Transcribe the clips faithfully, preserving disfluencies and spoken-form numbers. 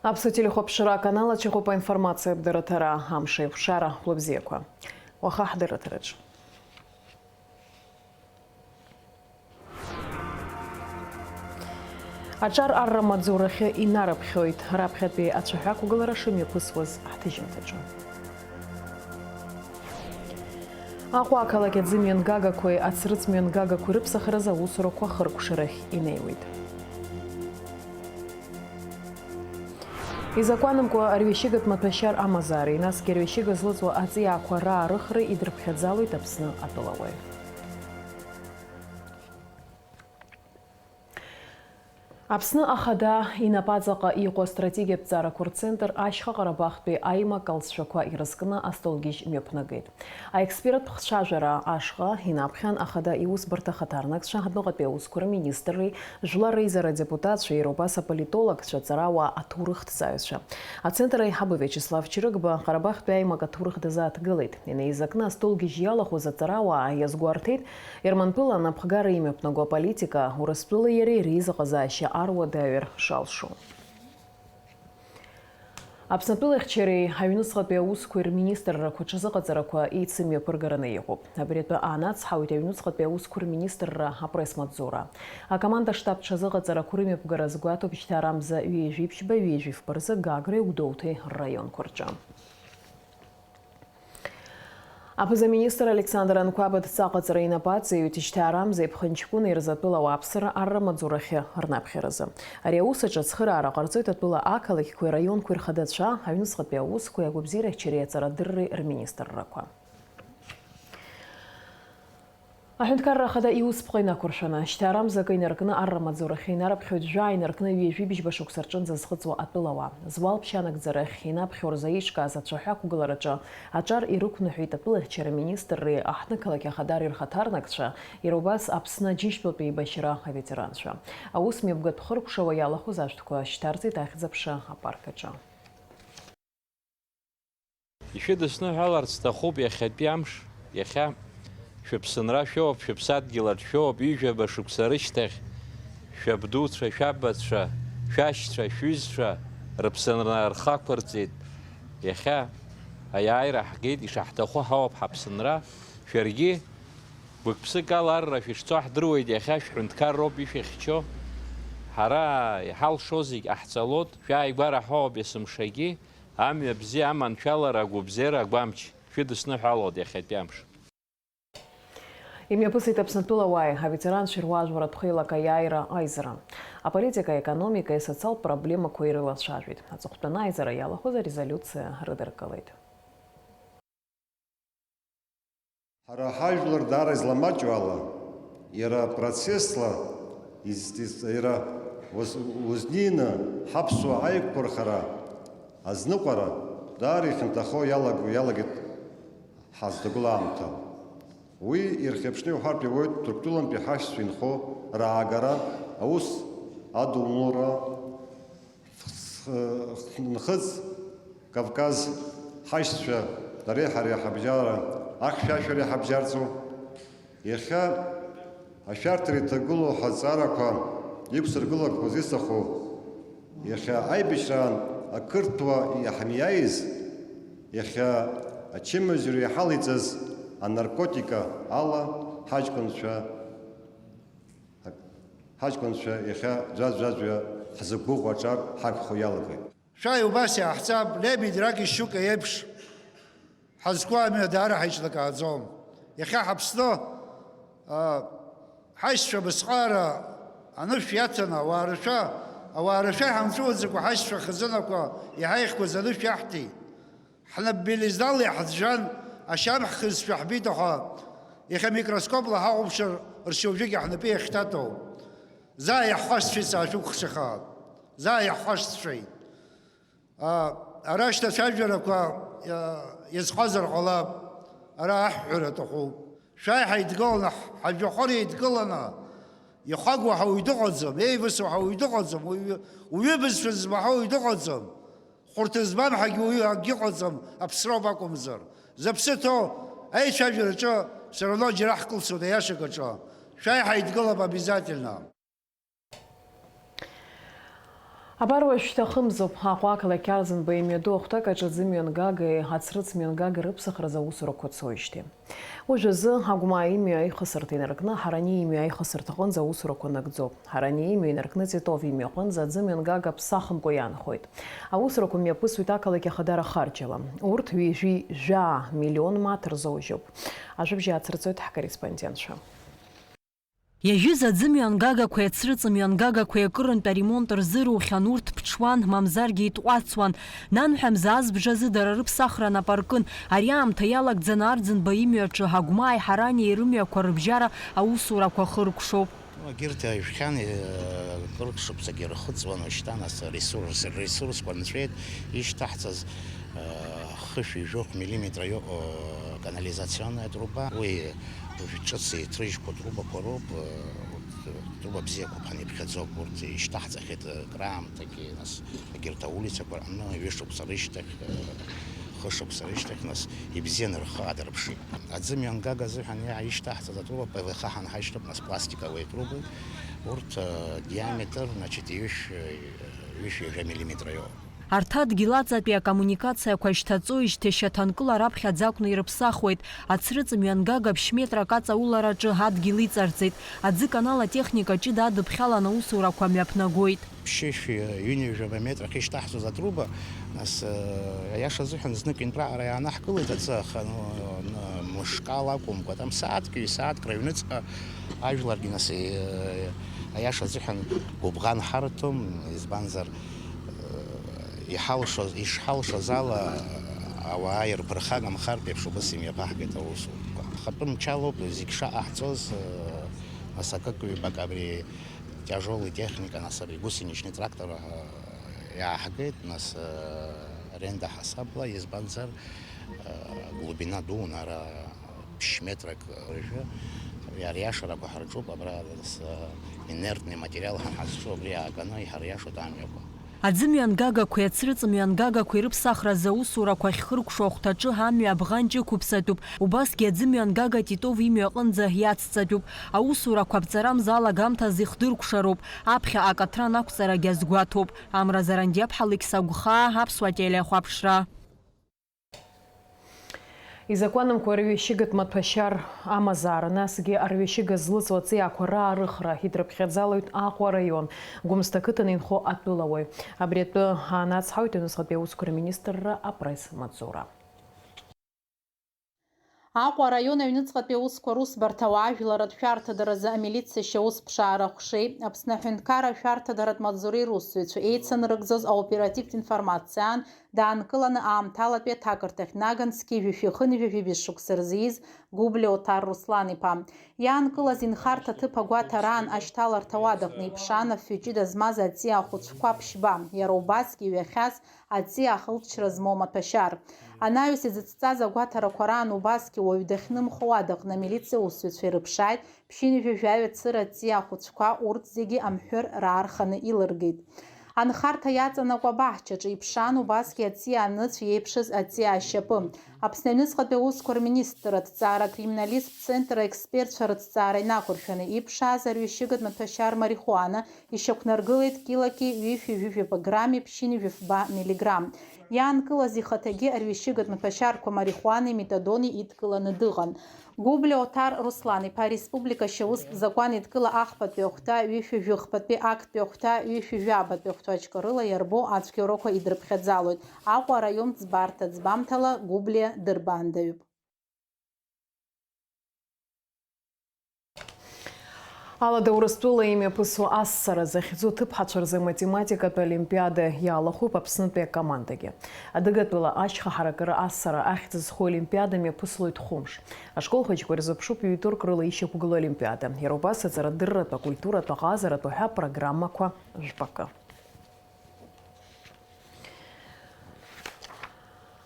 Аԥсуа телехәаԥшра аканал аҿы иҟоуп аинформациатә дырраҭара, амш еиқәшара, хәлыбзиақәа. Уаха ҳдырраҭараҿы. Аҿар арра маҵзурахьы инарыԥхьоит, раԥхьатәи ацәаҳәа ақәгылара шымҩаԥысуаз ҳҭыжьымҭаҿы. Аҟәа ақалақь аӡы мҩангагақәеи ацрыҵ мҩангагақәеи рыԥсахразы аусурақәа хыркәшарахь инеиуеит. Изакәанымкәа арҩашьыгатә маҭәашьар амазаареи, насгьы арҩашьыга злыҵуа аҵиаақәа раарыхреи идырԥхьаӡалоит Аԥсны атәылауаҩ. Аԥсны Ахада инапаҵаҟа иҟоу астратегиатә ҵарақәа рцентр Ашьха Ҟарабахтәи аимак алҵшәақәа ирызкны астолгьежь мҩаԥнагеит. Аексперттә хцәажәара ашҟа инаԥхьан Ахада иусбарҭа ахаҭарнакцәа, адәныҟатәи аусқәа рминистрреи, жәлар реизара адепутатцәеи, иара убас аполитологцәа, аҵарауаа аҭоурыхҭҵааҩцәа. Ацентр аиҳабы Виачеслав Чрыгба Ҟарабахтәи аимак аҭоурых дазааҭгылеит. Инеизакны астолгьежь иалахәыз аҵарауаа иазгәарҭеит, Ермантәыла анапхгара имҩаԥнаго аполитика Урыстәылеи иареи реизыҟазаашьа аруадаҩыр шалшо. Аԥснатәылахьчареи аҩныҵҟатәи аусқәеи рминистррақәа ҽазыҟаҵарақәа еицымҩаԥыргараны иҟоуп. Абри атәы аанацҳауеит аҩныҵҟатәи аусқәа рминистрра апресс-маҵзура. Акоманда-штаб ҽазыҟаҵарақәа рымҩаԥгара азгәаҭоуп жьҭаарамза ҩажәи ԥшьба, ҩажәи фба рзы Гагреи Гәдоуҭеи рраионқәа рҿы. Аԥыза-министр Александр Анқәаб адҵа аҟаҵара инапы аҵаҩит, жьҭаарамза иԥхынҷкәыни рзы атәыла ауааԥсыра арра маҵзурахьы рнаԥхьаразы. Ари аус аҿы ацхыраара ҟарҵоит атәыла ақалақьқәеи раионқәеи рхадацәа, аҩныҵҟатәи аусқәеи агәабзиарахьчареи аҵарадырреи рминистррақәа. Аҳәынҭқарра Ахада иусԥҟа инақәыршәаны, жьҭаарамза акы инаркны арра маҵзурахьы инарыԥхьоит жәаа инаркны ҩажәи бжьба шықәса рҿынӡа зхыҵуа атәылауаа. Зуал ԥшьанагӡарахь инаԥхьо рзы еиҿкааз ацәаҳәа ақәгылараҿы аҿар ирықәныҳәеит атәылахьчара министрреи аҳҭнықалақь ахадареи рхаҭарнакцәа, иара убас Аԥсны аџьынџьтәылатәи еибашьра аветеранцәа. Аус мҩаԥгатә хыркәшауа иалахәыз ашәҭқәа шьҭарҵеит Ахьӡ-аԥша апарк аҿы. Ишәыдысныҳәаларц сҭахуп иахьатәи амш, иахьа шәыԥсынра шәоуп, шәыԥсадгьыл аҿы шәоуп, ҩажәаба шықәса рышьҭахь шәабдуцәа, шәабацәа, шәашьцәа, шәҩызцәа рыԥсынра рхы ақәырҵеит. Иахьа аиааира ҳгеит, ишаҳҭаху ҳауп ҳаԥсынра. Шәаргьы гәык-ԥсык ала арра шәышцо ҳдыруеит, иахьа шәҳәынҭқарроуп ишәыхьчо. Ҳара иҳалшо зегь ҟаҳҵалоит, шәааигәара ҳауп есымшагьы. Амҩа бзиа, аманшәалара, агәыбзиара, агәамч шәыдысныҳәалоит иахьатәи амш. Имҩаԥысит Аԥснатәылауааи аветеранцәеи руаажәларратә хеилак аиааира аизара. Аполитика, аекономика, асоциалтә проблемақәа ирылацәажәеит. Аҵыхәтәаны аизара иалахәыз арезолиуциа рыдыркылеит. Ҳара ҳажәлар даара изламаҷу ала, иара процессла из-, из-, иара уз-, узнеины ҳаԥсуа аиқәԥырхара азныҟәара даара ихьанҭахо иалаг-, иалагеит ҳазҭагыла аамҭа. Уи ирхьыԥшны иуҳәартә иуеит Ҭырқәтәылантәи ҳашьцәа инхо раагара, аус адулнылара, Нхыҵ Кавказ ҳашьцәа дареи ҳареи ҳабжьара ахьшәашәареи ҳабжьарҵо, иахьа ашәарҭара иҭагылоу ҳазҵаарақәа иқәсыргылақәоз исҭаху, иахьа аибашьраан ақырҭуа иаҳмиааиз, иахьа ачымазаҩ иҳалеиҵаз анаркотика ала ҳаҷкәынцәа Ҳаҷкәынцәа иахьа ӡәаӡәаӡәа ҳзықәгәыӷуа аҿар ҳагхо иалагеит. Шәааи, убас иааҳҵап, Лебедь Раки Шьука иеиԥш ҳазқәу амҩа даара ҳаиҿнакааӡом. Иахьа ҳаԥсны, а, ҳаишьцәа абасҟаара анышә иаҭаны, ауаа рашәа, ауаа рашәа иҳамҵәуаӡакәа ҳаишьцәа хазынақәа иҳаихьқәаз анышә иаҳҭеит. Ҳнапбилиздал иаҳӡәӡәан, ашьамхқызшәа ҳбеит, аха иахьа микроскопла ҳахәаԥшыр, ршьоужәыгьы ҳнапы иахьҭатәоу. Заа иаҳхашҭшәеит, саашәықәхшаха. Заа иаҳхашҭшәеит. А, ара шьҭа ацәажәарақәа, а, иазҟазар ҟалап. Ара аҳәҳәара аҭахуп. Шәааи ҳаидгыланы, ҳ-, ҳажәҩахыр еидгыланы, ихагоу ҳауаҩ дыҟаӡам, еивысоу ҳауаҩ дыҟаӡам, уаҩы, уҩы бызшәа змаҳау уаҩ дыҟаӡам. Хәарҭа змам ҳагьуаҩы акгьы ыҟаӡам, аԥсроуп акәымзар. Зыԥсы ҭоу аицәажәараҿы все равно џьара ҳкылсуеит аиашак аҿы. Шәааи ҳаидгылап обязательно. Абар уажә шәҭахымзоуп, Аҟәа ақалақь Арӡынба имҩаду ахәҭак аҿы аӡымҩангагеи ацрыҵмҩангагеи рыԥсахразы аусурақәа цоижьҭеи. Уажәазы Агәмаа имҩа аихасырҭа инаркны Ҳарани имҩа аихасырҭа аҟынӡа аусурақәа нагӡоуп. Ҳарани имҩа инаркны Титов имҩа аҟынӡа аӡымҩангага ԥсахымкәа иаанхоит. Аусурақәа мҩаԥысуеит ақалақь Ахадара харџьала. Урҭ ҩажәи жәаа миллион маҭ рзоужьуп. Ажәабжь аацырҵоит ҳкорреспондентцәа. Иажәыз аӡымҩангагақәеи ацрыҵымҩангагақәеи акырынтә аремонт рзырухьан, урҭ ԥҽуан, мамзаргьы итҟәацуан. Нанҳәа мза азбжазы дара рыԥсахра нап аркын. Ари аамҭа иалагӡаны Арӡынба имҩаҿы Агәмааи Ҳараниеи рымҩақәа рыбжьара аусурақәа хыркәшоуп. Егьырҭ ижәхьан, э, кырк шықәсагьы ирхыҵуан, уажәшьҭа нас ресурс, ресурсқәа нҵәеит, ишьҭаҳҵаз, э, хышәи жәохә миллиметра иоуп, э, канализационная труба. Уи ҿыц иҭрыжьқәоу трубақәа роуп, э, урҭ, э, труба бзиақәоуп ҳәа иԥхьаӡоуп, урҭ ишьҭаҳҵахьеит, э, краамҭагьы, нас егьырҭ аулицақәа рҟны ҩышықәса рышьҭахь, э, хышықәса рышьҭахь, нас ибзианы рхы аадырԥшит. Аӡымҩангага азыҳәан иааишьҭаҳҵаз атруба П В Х ҳанҳашьҭоуп, нас пластиковые трубы, урҭ, э, диаметр, значит, ҩышә, э, ҩышәи жәа миллиметра иоуп. Арҭ адгьыл аҵатәи акоммуникациақәа шьҭаҵоижьҭеи шьаҭанкыла раԥхьаӡа акәны ирыԥсахуеит. Ацрыҵымҩангага ԥшь метрак аҵаулараҿы адгьыл иҵарҵеит. Аӡы канал атехника ҷыда адыԥхьалан аусурақәа мҩаԥнагоит. Ԥшьышәи ҩынҩажәаба метрак ишьҭаҳҵоз атруба, нас, э, аиаша азыҳәан знык интәраҟара иаанаҳкылеит аӡы, аха, ну, ну, мышкала акәымкәа, там сааҭк, ҩ-сааҭк рыҩныҵҟа ажәларгьы, нас, э, аиаша азыҳәан гәыбӷан ҳарҭом, избанзар, э, иҳалшоз, ишҳалшоз ала, ауаа ирԥырхагамхартә еиԥш убыс имҩаԥаҳгеит аусурақәа. Ахатәы мчалоуп зегь шаҟаҳҵоз, э, нас акык-ҩбак абри тяжелый техника, нас абри гусеничный трактор, э, иааҳгеит, нас, э, аренда ҳасабла, избанзар, э, глубина дуун, ара ԥшь метрак рыжәы, ари ариашарақәа ҳарҿуп, абра, нас, э, инертный материал ҳа ҳазҿу, абри ааганы иҳариашоит амҩақәа. Аӡымҩангагақәеи ацрыҵымҩангагақәеи рыԥсахразы аусурақәа ахьхыркәшо ахәҭаҿы амҩа абӷанҷ ықәыԥсатәуп, убасгьы аӡымҩангага Титов имҩа аҟынӡа иацҵатәуп. Аусурақәа аԥҵарамза алагамҭазы ихдыркәшароуп, аԥхьаҟа акаҭран ақәҵарагьы азгәаҭоуп. Амра Зарандиаԥҳа, Алықьса Гәхаа, Аԥсуа телеахәаԥшра. Изакәанымкәа арҩашьыгатә маҭәашьар амазаара, насгьы арҩашьыга злыҵуа аҵиаақәа раарыхра идрыԥхьаӡалоит Аҟәа араион Гәымсҭа ақыҭан инхо атәылауаҩ. Абри атәы аанацҳауеит аҩныҵҟатәи аусқәа рминистрра апресс-маҵзура. Аҟәа араион аҩныҵҟатәи аусқәа русбарҭа ауаажәларратә шәарҭадаразы амилициа шьаус ԥшаара аҟәшеи, Аԥсны аҳәынҭқарра ашәарҭадаратә маҵзуреи русзуҩцәа еицанарыгӡоз аоперативтә информациа аан даанкыланы аамҭалатәи аҭакырҭахь днаган зқьи жәшәи хынҩажәи жәибжь шықәса рзы ииз Гәыблиа Оҭар Руслан-иԥа. Иаанкылаз инхарҭа аҭыԥ агәаҭараан ашьҭаларҭа ауадаҟны иԥшаан афҩы ҷыда змаз аҵиаа ахәыцәқәа ԥшьба, иара убасгьы иҩахьаз аҵиаа ахылҵшьҭра змоу амаҭәашьар. Анаҩс изыцҵаз агәаҭарақәа раан убасгьы уаҩ дахьнымхо ауадаҟны амилициа усзуҩцәа ирыԥшааит, ԥшьынҩажәи жәаҩа цыра аҵиаа ахәыцәқәа, урҭ зегьы амҳәыр раарханы илыргеит. Анхарҭа иаҵанакуа абаҳчаҿы иԥшаан убасгьы аҵиаа ныцә иеиԥшыз аҵиаа ашьапы. Аԥсны аҩныҵҟатәи аусқәа рминистрра аҭҵаара акриминалисттә центр аекспертцәа рыҭҵаара инақәыршәаны иԥшааз арҩашьыгатә маҭәашьар марихуана ишьақәнаргылеит килаки ҩышәи ҩажәи жәаба грамми ԥшьынҩажәи фба миллиграмм. Иаанкылаз ихаҭагьы арҩашьыгатә маҭәашьарқәа марихуанеи метадони идкыланы дыҟан. Гәыблиа Оҭар Руслан-иԥа ареспублика ашьаустә закәан еидкыла ахԥатәи ахәҭа, ҩышәи жәыхԥатәи актәи ахәҭа, ҩышәи жәабатәи ахәҭаҷкәа рыла иарбоу ацәгьоурақәа идрыԥхьаӡалоит. Аҟәа араион ӡбарҭа ӡбамҭала Гәыблиа дырбаандаҩуп. Алада Урыстәыла имҩаԥысуа ассара захьӡу аҭыԥҳацәа рзы аматематикатә олимпиада иалахәуп Аԥснытәи акомандагьы. Адыгатәыла ашьха ҳаракыра ассара ахьӡ зху олимпиада мҩаԥыслоит хәымш. Ашкол хәыҷқәа ирзыԥшуп ҩ-турк рыла ишьақәгылоу олимпиада. Иара убас аҵарадырратә, акультуратә, аҟазаратә уҳәа программақәа жәпакы.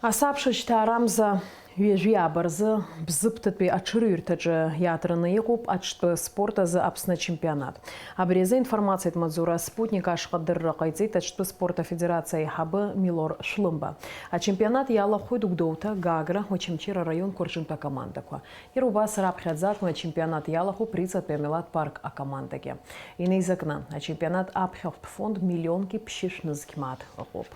Асабша шьҭаарамза Ҩажәи ааба рзы Бзыԥҭатәи аҽырҩырҭаҿы иаатраны иҟоуп аҽтәы спорт азы Аԥсны ачемпионат. Абри азы аинформациатә маҵзура Спутник ашҟа адырра ҟаиҵеит аҽтәы спорт афедерациа аиҳабы Милор Шәлымба. Ачемпионат иалахәуеит Гәдоуҭа, Гагра, Очамчыра араионқәа рҿынтә акомандақәа. Иара убас раԥхьаӡа акәны ачемпионат иалахәуп Риҵатәи амилаҭ парк акомандагьы. Инеизакны, ачемпионат аԥхьахәтә фонд миллионки ԥшьышә нызқь мааҭ ыҟоуп.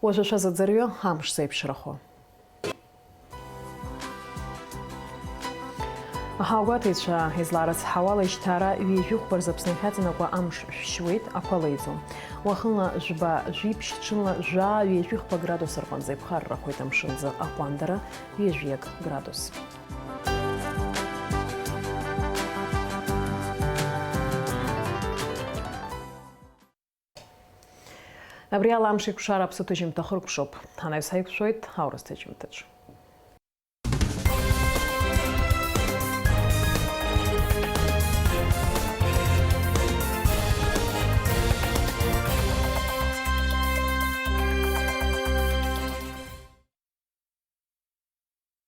Уажәы шәазыӡырҩы амш зеиԥшрахо. Аҳауагәаҭаҩцәа изларыцҳауала, ишьҭара ҩажәи хәба рзы Аԥсны иахьаҵанакуа амш шәшьуеит, ақәа леиӡом. Уахынла жәба, жәиԥшь, ҽынла жәаа, ҩажәи хәба градус рҟынӡа иԥхаррахоит амшын аӡы аҟәандара, ҩажәиак градус. Абри ала амш еиқәшара аԥсуа ҭыжьымҭа хыркәшоуп. Ҳанаҩс ҳаиқәшәоит аурыс ҭыжьымҭаҿы.